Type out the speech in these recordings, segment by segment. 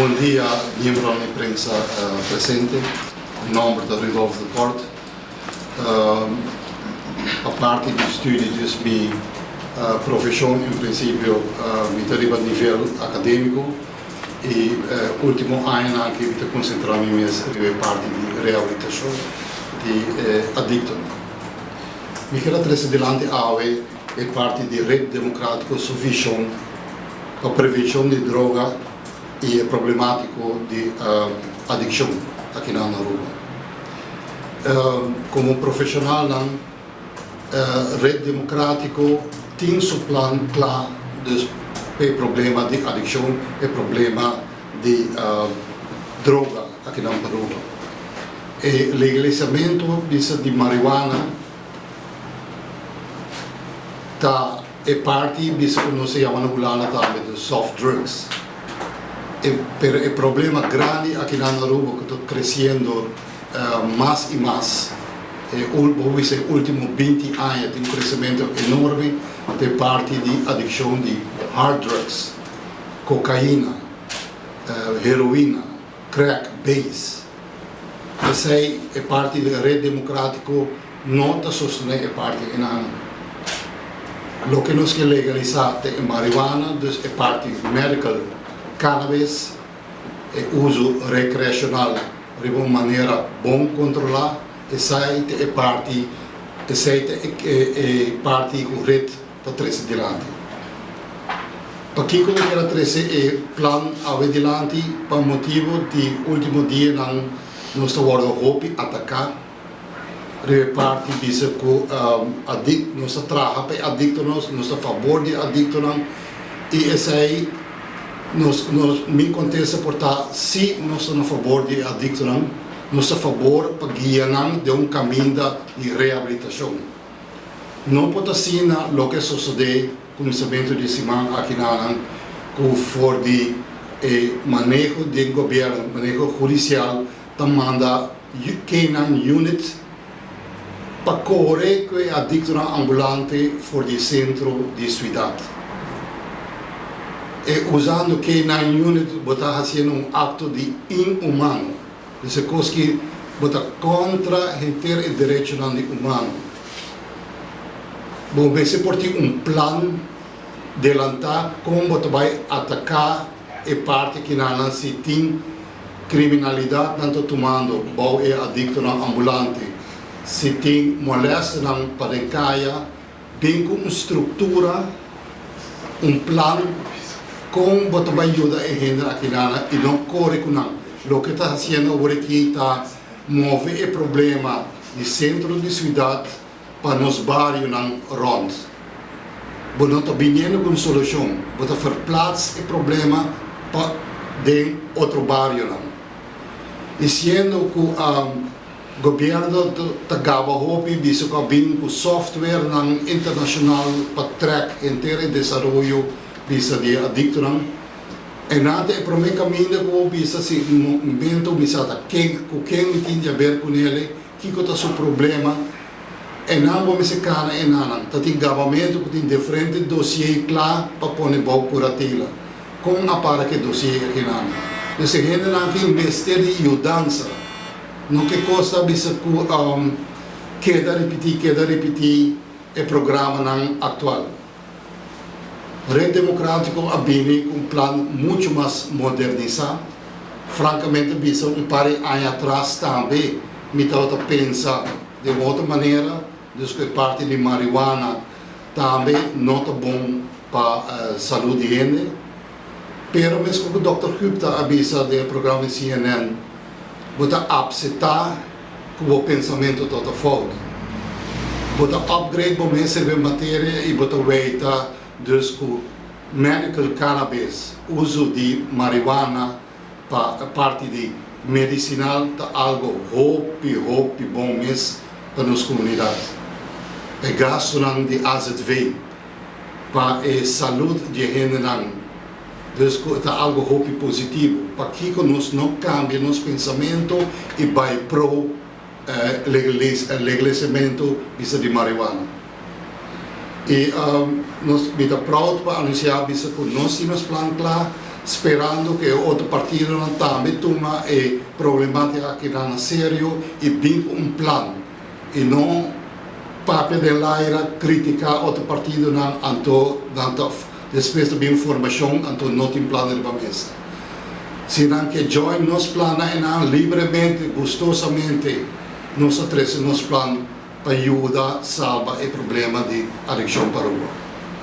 Bon dia, miembronan di prensa presente. Mi nomber ta Rudolf de Kort. Aparte di studie dus mi profesion en principio mi ta riba nivel academico y ultimo añanan aki mi ta concentra mi mes riba e parti di rehabilitacion di adictonan. Mi kier a trece dilanti awe e parti di Red Democratico su vision pa prevencion di droga y e problematico di adiccion aki na Aruba. Como profesionalnan Red Democratico tin su plan cla dus pa e problema di adiccion, e problema di droga aki na Aruba. E legalizamento bisa di marihuana ta e parti bisa ku nos ta yama na Hulanda tambe de soft drugs. E pero e problema grandi aki na Aruba ku ta kresiendo mas i mas e bo bisa e ultimo 20 aña tin un kresementu enorme ta e parti di adikshon di hard drugs, kokaina, heroina, crack, base. Esei e parti di Red Democratico no ta sostene e parti enanan. Loke nos ke legalisa ta e marihuana, dus e parti medical cannabis, e uso recreacional riba un manera bon controla, esei ta e parti, esei ta e parti cu Red ta trece dilanti. Pakico mi kier a trece e plan awe dilanti? Pa motibo di ultimo dianan nos ta wordo hopi ataca riba e parti bisa cu adic nos ta traha pa e adictonan, nos ta fabor di e adictonan y esey nos nos mi contesta por ta si nos ta na fabor di e adictonan, nos ta fabor pa guia nan den un caminda di rehabilitacion. No por ta asina loke a sosodé kuminsamentu di e siman aki nanan ku for di e maneho den gobièrnu, maneho hudisial ta manda K-9 unit pa kore ku e adiktonan ambulante for di e sentro di e suidat. E usando K-9 unit bo ta hasiendo un akto di inhumano. Dus e kos ki bo ta kontra henter e derechonan di humano. Bo mester por tin un plan delantá kon bo ta bai ataká e parti kinanan si tin kriminalidatnan ta tumando bou e adiktonan ambulante, si tin molèsternan pa den kaya. Bin ku un struktura, un plan kon bo ta bai yuda e hende akinana i no kore ku nan. Loke ta hasiendo awor aki ta move e problema di sentro di siudat pa nos barionan rònt. Bo no ta biniendo ku un solushon, bo ta verplaats e problema pa den otro barionan. I siendo ku Gobierno ta gaba hopi bisa cu a bin cu softwarenan internacional pa track henter e desaroyo bisa di e adictonan. E nan ta e prome caminda cu bo bisa si momento mi sa ta ken cu ken mi tin di haber cu nele, kico ta su problema. E nan bo mester cana e nanan. Ta tin gabamento cu tin diferente dossier cla pa pone bou curatela. Con a para cu e dossier aki nan? Dus e hendenan aki mester di yudansa. No ke kos ta bisa ku keda ripití, keda ripití e programanan aktual. Red Demokratiko a bini ku un plan muchu mas modernisá. Frankamente bisa un par di aña atras tambe mi tabata pensa den otro manera, dus ku e parti di marihuana tambe no ta bon pa salud di hende. Pero meskos ku Dòkter Gupta a bisa den e programa di CNN, bo ta apseptá ku bo pensamentu ta ta fout. Bo ta upgrade bo mes riba e materia i bo ta weita dus ku medical cannabis, uso di marihuana pa parti di medisinal ta algo hopi hopi bon mes pa nos komunidat. E gastunan di azv pa e salud di e hendenan. Dus cu ta algo hopi positivo. Pakico nos no cambia nos pensamento y bay pro legalisamento bisa di marihuana? Y nos mi ta proud pa anuncia bisa cu nos tin nos plan cla. sperando ku e otro partidonan tambe tuma e problematika akinan na serio i bin ku un plan i no papia den laira kritiká otro partidonan anto nan ta despues ta bin formashon anto no tin plan riba mesa. Si nan ke join nos plannan enan libremente, gustosamente nos ta trese nos plan pa yuda salba e problema di adikshon pa Aruba.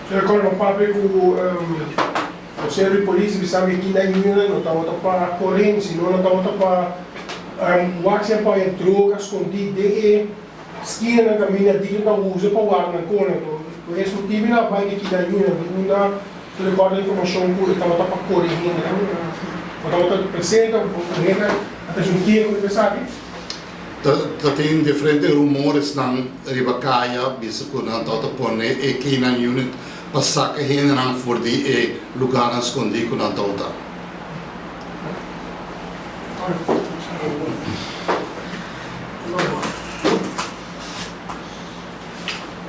Señor Colman papia ku Consero di Polis bisa mi ki nan yunan no tabata pa koren sino nan tabata pa wak si a pone droga skondí den e skinanan kaminda dikto ta usa pa warda nan kona. Ku es motibu nan a bai di ki nan yunan di unda ta rekorda informashon ku e tabata pa kore hendenan bo tabata presente òf bo hende a trese un keho riba esaki. Ta tin diferente rumoresnan riba kaya bisa ku nan tabata pone e K-nine unit pa saka hendenan for di e lugarnan skondí ku nan tabata.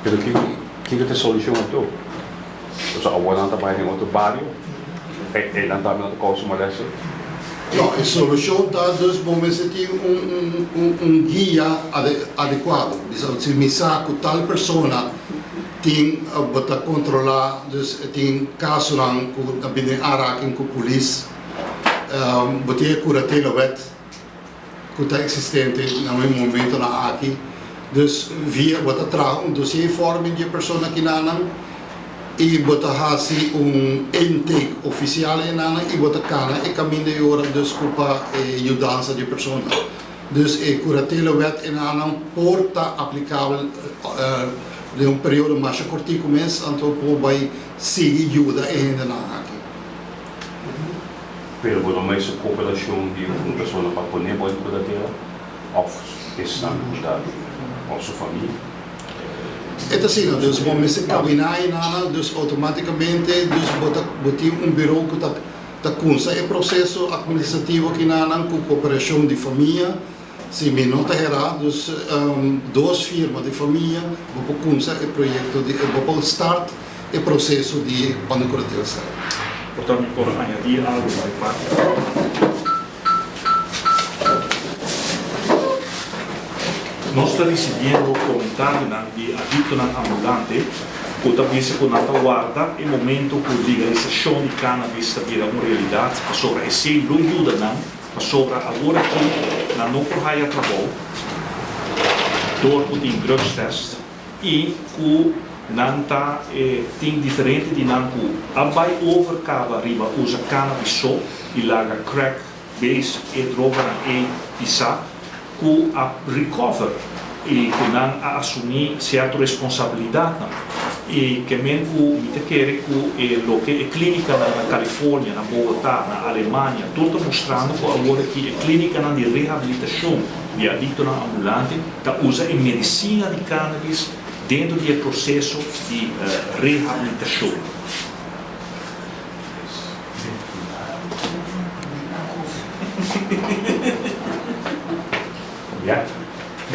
Pero kiko kiko ta e solushon anto? Pasobra awor nan ta bai den otro bario, einan tambe nan ta kousa molestia. No, e solushon ta dus bo mester tin un un un guia adekuado. Bisa si mi sa ku tal persona tin bo ta kontrolá dus e tin kasonan ku ta bini aanraking ku polis, bo tin e kuratela wet ku ta eksistente na e momentonan aki. Dus via bo ta traha un dossiervorming di e persona kinanan i bo ta hasi un intake ofisial enanan i bo ta kana e kaminda e ora dus ku pa e yudansa di e persona. Dus e kuratelewet enanan por ta aplikabel den un periodo masha kortiku mes anto por bai sigui yuda e hendenan aki. Pero bo no mester koperashon di un persona pa pone bo den kuratela òf esnan ku ta òf su famia. E ta asina, dus bo mester kabiná e nana, dus outomátikamente dus bo ta bo tin un biro ku ta ta kunsa e proseso atministrativo aki nanan ku koperashon di famia, si mi no ta herá, dus dos firma di famia bo por kunsa e proyekto di bo por start e proseso di ondercuratelstel. Por ta mi por añadí algu pa e parti aki. Nos ta risibiendo komentarionan di adiktonan ambulante ku ta bisa ku nan ta warda e momento ku legalisashon di cannabis ta bira un realidat pasobra esei lo yuda nan pasobra awor aki nan no por haya trabou dor ku tin drugstest. I ku nan ta e tin diferente di nan ku a bai over kaba riba usa cannabis so i laga crack, base, e droganan ei pisá, ku a recover i ku nan a asumí sierto responsabilidatnan. I ke men ku mi ta kere ku e loke e klínikanan na California, na Bogotá, na Alemania tur ta mustrando ku awor aki e klínikanan di rehabilitashon di adiktonan ambulante Ta usa e medisina di cannabis dentro di e proceso di rehabilitacion. Ya.